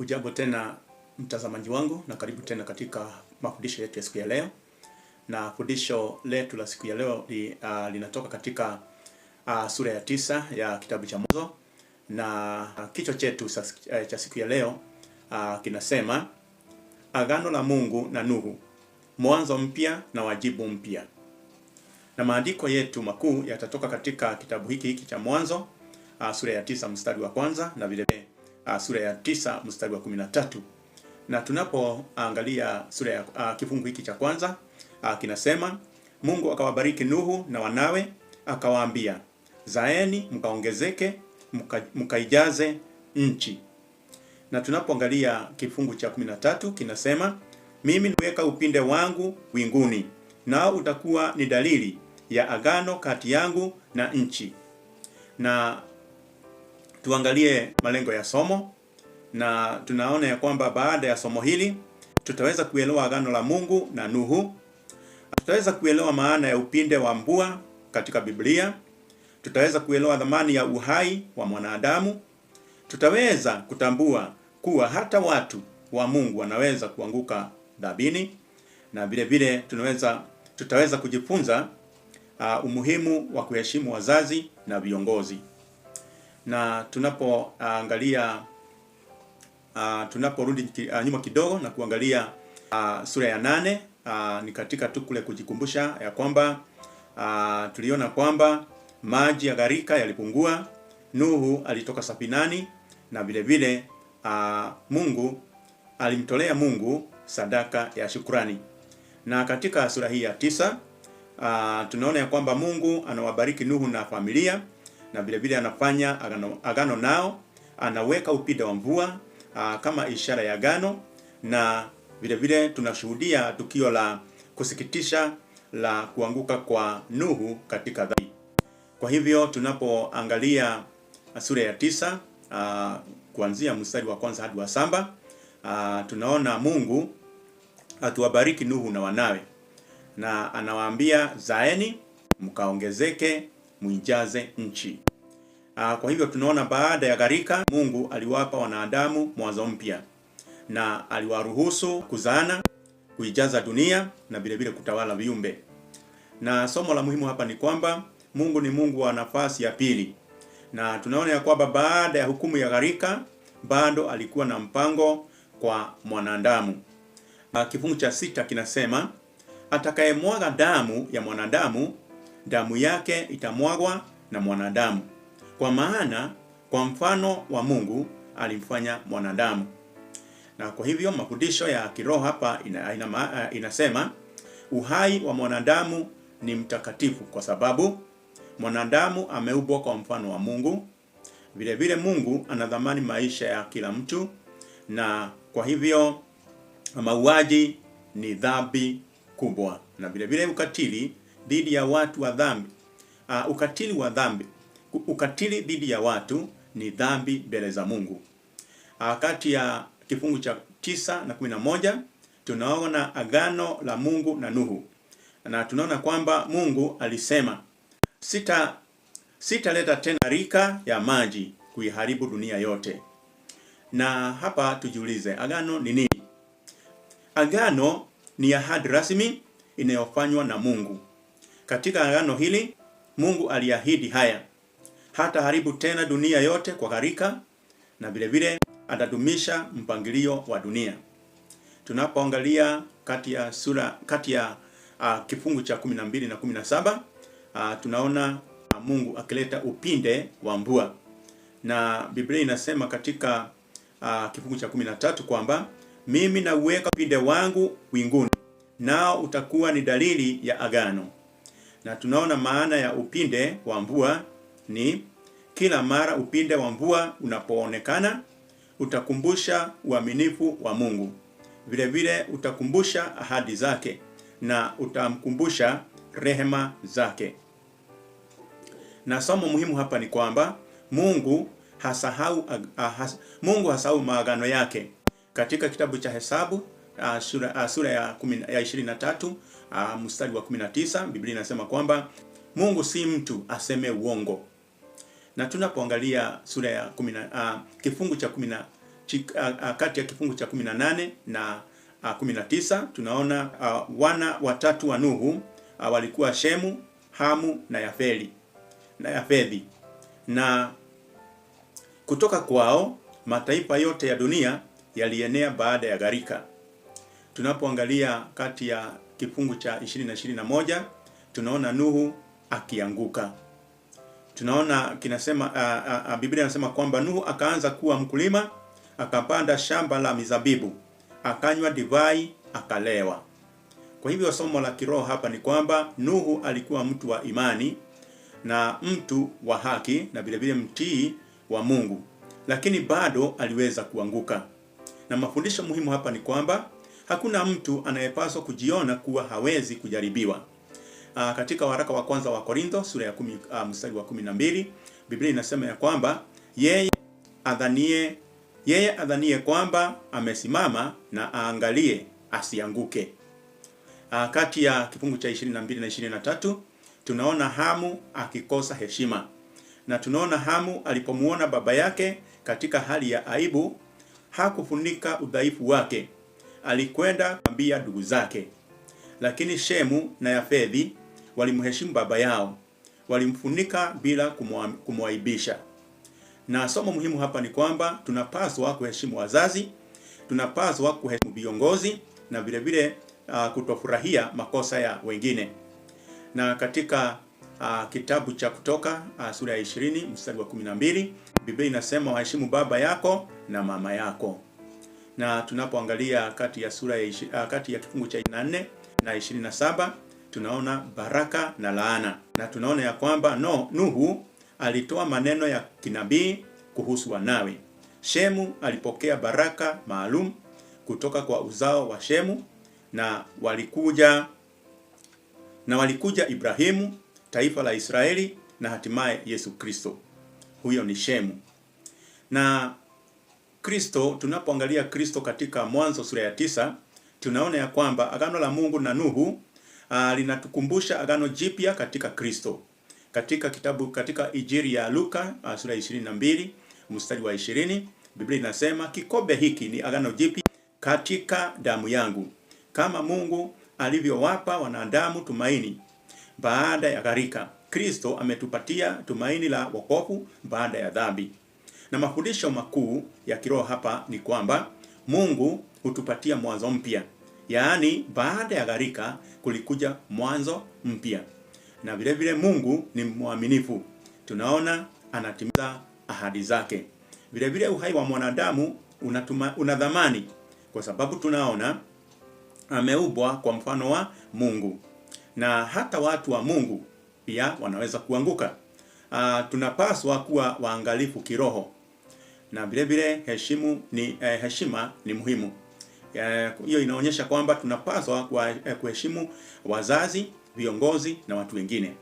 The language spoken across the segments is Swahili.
Hujambo tena mtazamaji wangu na karibu tena katika mafundisho yetu ya siku ya leo. Na fundisho letu la siku ya leo linatoka katika sura ya 9 ya kitabu cha Mwanzo, na kichwa chetu cha siku ya leo kinasema Agano la Mungu na Nuhu, mwanzo mpya na wajibu mpya. Na maandiko yetu makuu yatatoka katika kitabu hiki hiki cha Mwanzo, sura ya 9 mstari wa kwanza na vile vile sura ya 9 mstari wa 13. Na tunapoangalia sura ya kifungu hiki cha kwanza, kinasema Mungu akawabariki Nuhu na wanawe, akawaambia, zaeni mkaongezeke, mkaijaze nchi. Na tunapoangalia kifungu cha 13 kinasema, mimi niweka upinde wangu winguni, nao utakuwa ni dalili ya agano kati yangu na nchi. Na tuangalie malengo ya somo, na tunaona ya kwamba baada ya somo hili tutaweza kuelewa agano la Mungu na Nuhu, tutaweza kuelewa maana ya upinde wa mvua katika Biblia, tutaweza kuelewa dhamani ya uhai wa mwanadamu, tutaweza kutambua kuwa hata watu wa Mungu wanaweza kuanguka dhambini, na vile vile tutaweza kujifunza umuhimu wa kuheshimu wazazi na viongozi. Na tunapoangalia tunaporudi nyuma kidogo na kuangalia sura ya 8, ni katika tu kule kujikumbusha ya kwamba tuliona kwamba maji ya gharika yalipungua, Nuhu alitoka safinani, na vile vile Mungu alimtolea Mungu sadaka ya shukrani. Na katika sura hii ya 9 tunaona ya kwamba Mungu anawabariki Nuhu na familia, na vile vile anafanya agano nao, anaweka upinde wa mvua kama ishara ya agano, na vile vile tunashuhudia tukio la kusikitisha la kuanguka kwa Nuhu katika dhambi. Kwa hivyo tunapoangalia sura ya 9 kuanzia mstari wa kwanza hadi wa 7, tunaona Mungu atuwabariki Nuhu na wanawe, na anawaambia zaeni mkaongezeke, muijaze nchi. Kwa hivyo tunaona baada ya gharika Mungu aliwapa wanadamu mwanzo mpya, na aliwaruhusu kuzaana, kuijaza dunia na vile vile kutawala viumbe. Na somo la muhimu hapa ni kwamba Mungu ni Mungu wa nafasi ya pili. Na tunaona ya kwamba baada ya hukumu ya gharika bado alikuwa na mpango kwa mwanadamu. Kifungu cha 6 kinasema, atakayemwaga damu ya mwanadamu, damu yake itamwagwa na mwanadamu, kwa maana kwa mfano wa Mungu alimfanya mwanadamu. Na kwa hivyo mafundisho ya kiroho hapa inasema uhai wa mwanadamu ni mtakatifu kwa sababu mwanadamu ameumbwa kwa mfano wa Mungu. Vile vile Mungu anadhamani maisha ya kila mtu, na kwa hivyo mauaji ni dhambi kubwa. Na vile vile ukatili dhidi ya watu wa dhambi, ukatili wa dhambi, ukatili dhidi ya watu ni dhambi mbele za Mungu. Kati ya kifungu cha 9 na 11 tunaona agano la Mungu na Nuhu. Na tunaona kwamba Mungu alisema, sitaleta tena gharika ya maji kuiharibu dunia yote. Na hapa tujiulize, agano ni nini? Agano ni ahadi rasmi inayofanywa na Mungu. Katika agano hili Mungu aliahidi haya: hata haribu tena dunia yote kwa gharika, na vile vile atadumisha mpangilio wa dunia. Tunapoangalia kati ya kifungu cha 12 na 17, tunaona Mungu akileta upinde wa mvua. Na Biblia inasema katika kifungu cha 13 kwamba mimi nauweka upinde wangu winguni, nao utakuwa ni dalili ya agano. Na tunaona maana ya upinde wa mvua ni kila mara upinde wa mvua unapoonekana utakumbusha uaminifu wa Mungu. Vile vile utakumbusha ahadi zake na utamkumbusha rehema zake. Na somo muhimu hapa ni kwamba Mungu hasahau maagano yake. Katika kitabu cha Hesabu sura ya 23 mstari wa 19, Biblia inasema kwamba Mungu si mtu aseme uongo. Na tunapoangalia sura ya kifungu cha kati ya kifungu cha 18 na 19 tunaona wana watatu wa Nuhu walikuwa Shemu, Hamu na Yafeli na Yafethi, na kutoka kwao mataifa yote ya dunia yalienea baada ya gharika. Tunapoangalia kati ya kifungu cha 20 na 21 tunaona Nuhu akianguka. Tunaona kinasema Biblia inasema kwamba Nuhu akaanza kuwa mkulima, akapanda shamba la mizabibu, akanywa divai, akalewa. Kwa hivyo somo la kiroho hapa ni kwamba Nuhu alikuwa mtu wa imani na mtu wa haki na vile vile mtii wa Mungu, lakini bado aliweza kuanguka. Na mafundisho muhimu hapa ni kwamba hakuna mtu anayepaswa kujiona kuwa hawezi kujaribiwa. Katika waraka wa kwanza wa Korintho sura ya 10 mstari wa 12, Biblia inasema ya kwamba yeye adhanie kwamba amesimama na aangalie asianguke. Kati ya kifungu cha 22 na 23 tunaona Hamu akikosa heshima. Na tunaona Hamu alipomuona baba yake katika hali ya aibu, hakufunika udhaifu wake. Alikwenda kuambia ndugu zake. Lakini Shemu na Yafethi walimheshimu baba yao, walimfunika bila kumwaibisha. Na somo muhimu hapa ni kwamba tunapaswa kuheshimu wazazi, tunapaswa kuheshimu viongozi na vile vile kutofurahia makosa ya wengine. Na katika kitabu cha Kutoka sura ya 20 mstari wa 12, Biblia inasema waheshimu baba yako na mama yako. Na tunapoangalia kati ya sura ya kati ya kifungu cha 24 na 27 tunaona baraka na laana. Na tunaona ya kwamba Nuhu alitoa maneno ya kinabii kuhusu wanawe. Shemu alipokea baraka maalum kutoka kwa uzao wa Shemu, na walikuja Ibrahimu, taifa la Israeli, na hatimaye Yesu Kristo. Huyo ni Shemu. Na Kristo, tunapoangalia Kristo katika Mwanzo sura ya 9, tunaona ya kwamba agano la Mungu na Nuhu linatukumbusha agano jipya katika Kristo. Katika kitabu, katika Injili ya Luka sura ya 22 mstari wa 20, Biblia inasema kikombe hiki ni agano jipya katika damu yangu, kama Mungu alivyowapa wanadamu tumaini baada ya gharika, Kristo ametupatia tumaini la wokovu baada ya dhambi. Na mafundisho makuu ya kiroho hapa ni kwamba Mungu hutupatia mwanzo mpya. Yaani baada ya gharika kulikuja mwanzo mpya. Na vile vile Mungu ni mwaminifu. Tunaona anatimiza ahadi zake. Vile vile uhai wa mwanadamu una dhamani, kwa sababu tunaona ameumbwa kwa mfano wa Mungu. Na hata watu wa Mungu pia wanaweza kuanguka. Tunapaswa kuwa waangalifu kiroho. Na vile vile heshima ni muhimu. Hiyo inaonyesha kwamba tunapaswa kuheshimu wazazi, viongozi na watu wengine.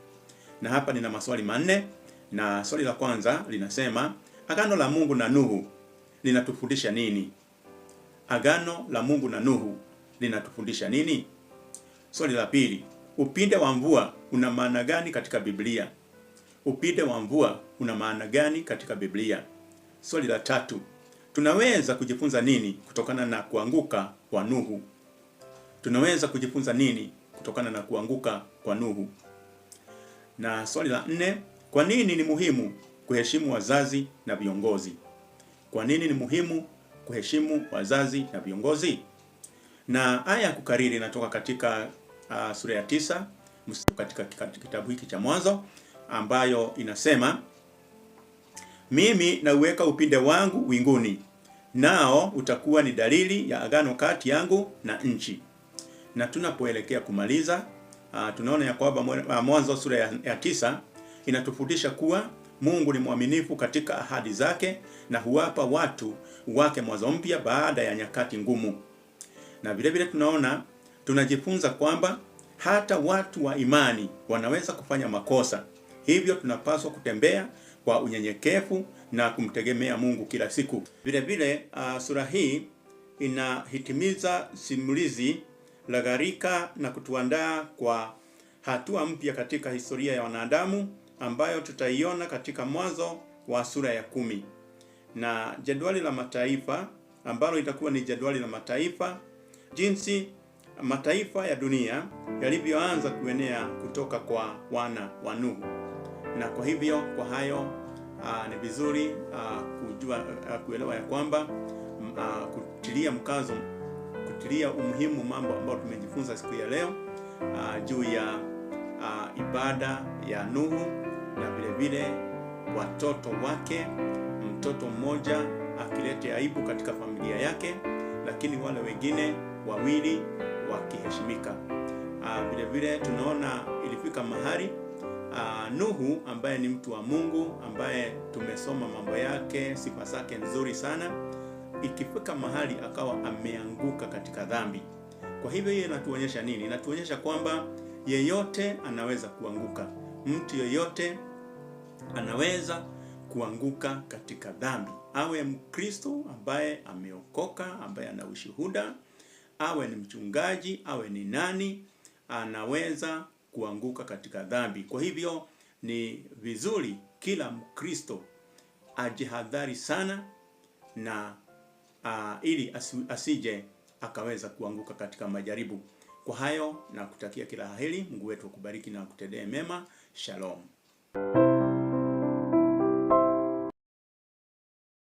Na hapa nina maswali manne, na swali la kwanza linasema agano la Mungu na Nuhu linatufundisha nini? Agano la Mungu na Nuhu linatufundisha nini? Swali la pili, upinde wa mvua una maana gani katika Biblia? Upinde wa mvua una maana gani katika Biblia? Swali la tatu, tunaweza kujifunza nini kutokana na kuanguka kwa Nuhu? Tunaweza kujifunza nini kutokana na kuanguka kwa Nuhu? Na swali la nne, kwa nini ni muhimu kuheshimu wazazi na viongozi? Kwa nini ni muhimu kuheshimu wazazi na viongozi? Na aya ya kukariri inatoka katika sura ya 9 katika kitabu hiki cha Mwanzo, ambayo inasema mimi nauweka upinde wangu winguni, nao utakuwa ni dalili ya agano kati yangu na nchi. Na tunapoelekea kumaliza, tunaona ya kwamba Mwanzo sura ya 9 inatufundisha kuwa Mungu ni mwaminifu katika ahadi zake na huwapa watu wake mwanzo mpya baada ya nyakati ngumu. Na vile vile tunajifunza kwamba hata watu wa imani wanaweza kufanya makosa. Hivyo tunapaswa kutembea kwa unyenyekevu na kumtegemea Mungu kila siku. Vile vile sura hii inahitimiza simulizi la gharika na kutuandaa kwa hatua mpya katika historia ya wanadamu ambayo tutaiona katika Mwanzo wa sura ya 10. Na jedwali la mataifa ambalo itakuwa ni jadwali la mataifa, jinsi mataifa ya dunia yalivyoanza kuenea kutoka kwa wana wa Nuhu. Na kwa hivyo kwa hayo ni vizuri kujua, kuelewa ya kwamba kutilia mkazo, kutilia umuhimu mambo ambayo tumejifunza siku ya leo juu ya ibada ya Nuhu na vile vile watoto wake, mtoto mmoja akilete aibu katika familia yake, lakini wale wengine wawili wakiheshimika. Vile vile tunaona ilifika mahali Nuhu ambaye ni mtu wa Mungu, ambaye tumesoma mambo yake, sifa zake nzuri sana, ikifika mahali akawa ameanguka katika dhambi. Kwa hivyo hiyo inatuonyesha nini? Inatuonyesha kwamba yeyote anaweza kuanguka. Mtu yeyote anaweza kuanguka katika dhambi, awe Mkristo ambaye ameokoka, ambaye ana ushuhuda, awe ni mchungaji, awe ni nani, anaweza kuanguka katika dhambi. Kwa hivyo ni vizuri kila Mkristo ajihadhari sana na ili asije akaweza kuanguka katika majaribu. Kwa hayo na kutakia kila heri. Mungu wetu akubariki na akutendee mema. Shalom.